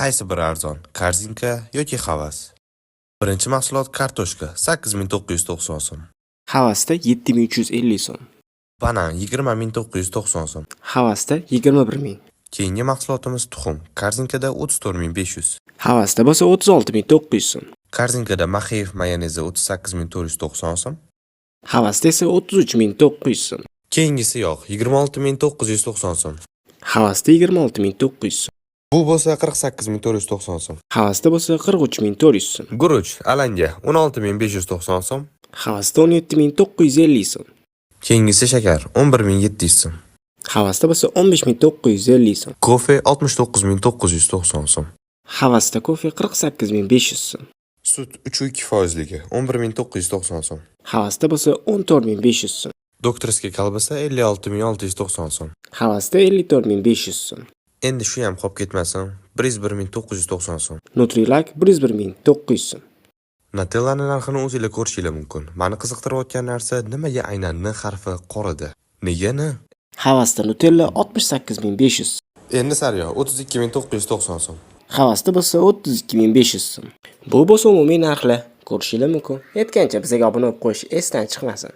Qaysi biri arzon, Korzinka yoki Havas? Birinchi mahsulot kartoshka 8990 so'm. Havasda 7350 so'm. Banan 20990 so'm. Havasda 21 000. Keyingi mahsulotimiz tuxum. Korzinkada 34500. Havasda bo'lsa 36 900 so'm. Korzinkada Maxeyev mayonezi 38490 so'm. Havasda esa 33 900 so'm. Keyingisi yog' 26990 so'm. Havasda 26 900 so'm. Bu bo'lsa 48490 so'm. Havasda bo'lsa 43 400 so'm. Guruch alanga 16590 so'm. Havasda 17 950 so'm. Keyingisi shakar 11700 so'm. Havasda bo'lsa 15 950 so'm. Kofe 69990 so'm. Havasda kofe 48 500 so'm. Sut 3,2 foizligi 11990 so'm. Havasda bo'lsa 14 500 so'm. Докторский kolbasa 56690 so'm. Havasda 54 500 so'm. Endi shu ham qolib ketmasin. 101 990 so'm. Nutrilak 101 900 so'm. Nutellani narxini o'zinglar ko'rishinglar mumkin. Mani qiziqtirayotgan narsa, nimaga aynan N harfi qorada? Nega N? Havasda Nutella 68 500 so'm. Endi sariyog' 32990 so'm. Havasda bo'lsa 32 500 so'm. Bu bo'lsa umumiy narxlar. Ko'rishinglar mumkin. Yetgancha bizga obuna bo'lib qo'yish esdan chiqmasin.